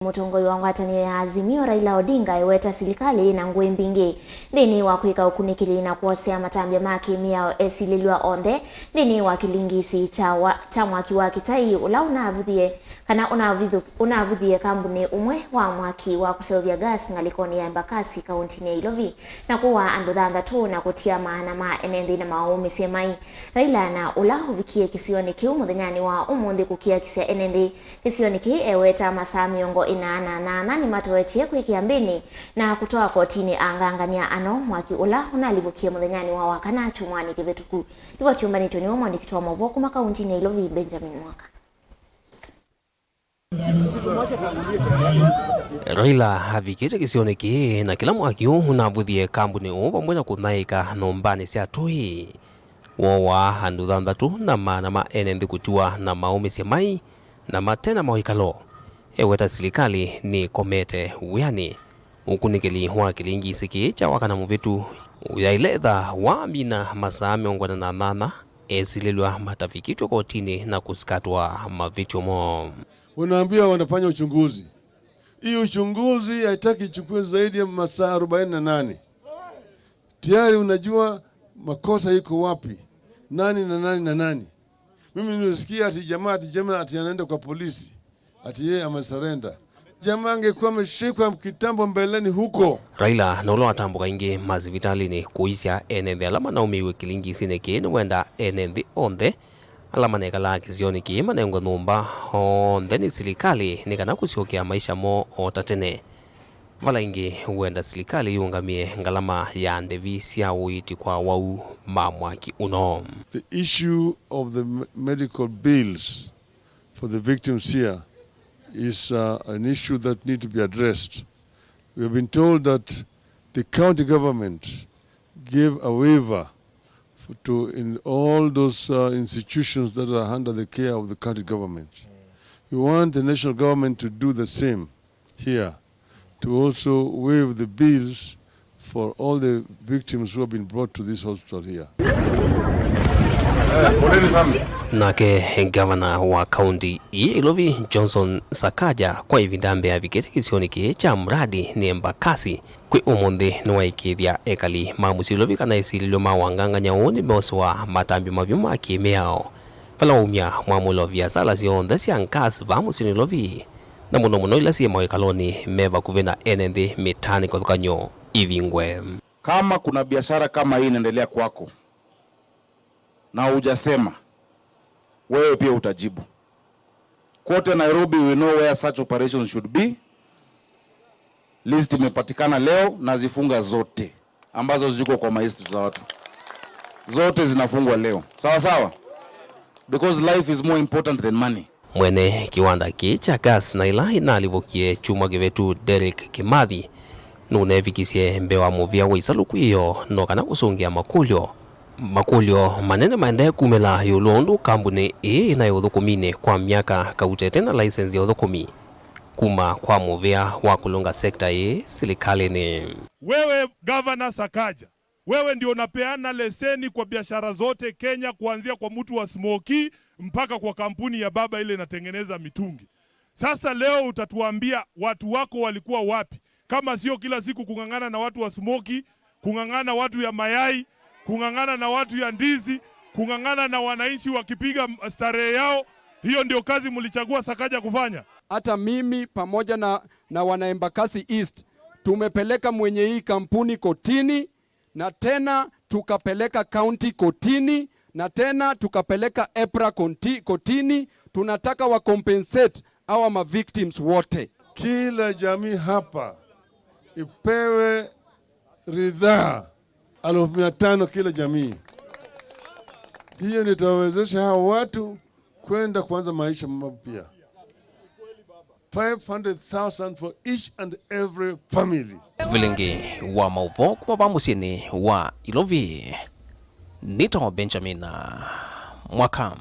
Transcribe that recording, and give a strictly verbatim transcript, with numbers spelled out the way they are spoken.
Mũtongoi wa ngwatanĩo ya Azimio, Raila Odinga, eweta silikalĩ yĩna ngũĩ mbingĩ nthĩnĩ wa kwĩka ũkunĩkĩli na kwosea matambya ma kĩmĩao esilĩlw'a onthe nthĩnĩ wa kĩlingisi kya wa, kya mwaki wa kĩtai ũla ũnavuthie, kana ũnavithu-, ũnavuthie kambunĩ ũmwe wa mwaki wa kũseũvya gas ngalĩkonĩ ya Embakasi, kauntinĩ ya Ilovi, na kũaa andũ thanthatũ na kũtia maana ma ene nthĩ na maũmĩsye mai. Raila na ũla ũvikie kĩsionĩ kĩu mũthenyanĩ wa ũmũnthĩ kũkiakisya ene nthĩ kĩsionĩ kĩĩ eweta masaa mĩongo ĩna na nyanya nĩmatoetye kwĩkĩa mbĩnĩ na kũtwaa kotinĩ angangany'a ano mwaki ũla ũnalivũkie mũthenyanĩ wa wakana kyumwanĩ kĩvĩtũku. Livoti yũmbanĩtw'e nĩwe mwandĩki wa maũvoo kuma kauntinĩ ya Ilovi, Benjamin Mwaka. Raila avikĩte kĩsionĩ kĩĩ na kĩla mwaki ũũ ũnavuthie kambunĩ ũũ vamwe na kũthaĩka nyũmbanĩ sya tũĩ. Wooaa andũ thanthatũ na maana ma ene nthĩ kũtiwa na maũmĩsye mai na mate na mawĩkalo. Eweta silikalĩ nĩkomete wĩanĩ. Ũkunĩkĩli wa kĩlingisi kĩĩ kya wakana mũvĩtu ũyaĩle etha wamina masaa mĩongo ĩna na nyanya esilĩlw'a matavikĩtw'e kotinĩ na kũsikatwa mavĩtyo moo. Unaambia wanafanya uchunguzi. Hii uchunguzi haitaki ichukue zaidi ya masaa arobaini na nane. Tayari unajua makosa iko wapi, nani na nani na nani. Mimi nilisikia ati jamaa, ati jamaa ati anaenda kwa polisi, ati yeye amesurrender. Jamaa angekuwa ameshikwa kitambo mbeleni huko. Raila na ũla watambũka ingĩ masivitalĩnĩ kũisya ene nthĩ ala manaũmĩiwe kĩlingisinĩ kĩĩ nĩwenda ene nthĩ onthe ala manekalaa kĩsionĩ kĩĩ manengwe nyũmba onthe nĩ silikalĩ nĩ kana kũsyokea maisha moo o ta tene. Vala ĩngĩ wenda silikalĩ yĩũngamĩe ngalama ya ndevi sya ũiiti kwa awau ma mwaki ũno. The issue of the me-, medical bills for the victims here is, uh, an issue that need to be addressed. We have been told that the county government gave a waiver f-, to in all those, uh, institutions that are under the care of the county government. We want the national government to do the same here, to also waive the bills for all the victims who have been brought to this hospital here. Nake ngavana wa kaunti ĩĩ Ilovi, Johnson Sakaja, kwa ĩvinda mbee avikĩte kĩsionĩ kĩĩ kya mradi nĩ Embakasi kwĩ ũmũnthĩ, nĩwaĩkĩĩthya ekali ma mũsyĩ Ilovi kana esilĩlyo ma wangangany'a ũũ nĩmeosewa matambya mavyu ma kĩmĩao, vala waumya mwamũlo viasala syonthe sya gas vaa mũsyĩnĩ Ilovi, na mũno mũno ila syĩ mawĩkalonĩ me vakuvĩ na ene nthĩ mĩtaanĩ kĩvathũkany'o ivingwe. Kama kuna biashara kama hii inaendelea kwako na hujasema, wewe pia utajibu. Kote Nairobi, we know where such operations should be. List imepatikana leo, nazifunga zote ambazo ziko kwa ma estate za watu. Zote zinafungwa leo. Sawa sawa? Because life is more important than money. Mwene kĩwanda kĩĩ kya gas na ĩla ĩnalivũkie kyumwa kĩvĩtu, Derrick Kimathi, nũnevikisye mbee wa mũvĩa wa ĩsalukũ ĩyo no kana kũsũngĩa makũlyo. Makũlyo manene maendee kumĩla ĩũlũ wa ũndũ kambunĩ ĩĩ ĩnaĩ ũthũkũminĩ kwa myaka kauta ĩte na laisenzi ya ũthũkũmi kuma kwa mũvĩa wa kũlũnga sekta ĩĩ silikalĩnĩ. Wewe Gavana Sakaja, wewe ndio unapeana leseni kwa biashara zote Kenya, kuanzia kwa mtu wa smoki mpaka kwa kampuni ya baba ile inatengeneza mitungi. Sasa leo utatuambia watu wako walikuwa wapi, kama sio kila siku kung'ang'ana na watu wa smoki, kung'ang'ana watu ya mayai, kung'ang'ana na watu ya ndizi, kung'ang'ana na wananchi wakipiga m-, starehe yao. Hiyo ndio kazi mlichagua Sakaja kufanya? Hata mimi pamoja na, na wana Embakasi East tumepeleka mwenye hii kampuni kotini, na tena tukapeleka county kotini, na tena tukapeleka EPRA konti-, kotini. Tunataka wa compensate hawa ma victims wote. Kila jamii hapa ipewe ridhaa elfu mia tano kila jamii. Hiyo ndio itawezesha hao watu kwenda kuanza maisha mapya. Five hundred thousand for each and every family. Vilingi wa maũvoo kuma va mũsyĩnĩ wa Ilovi, nĩtawa Benjamin Mwaka.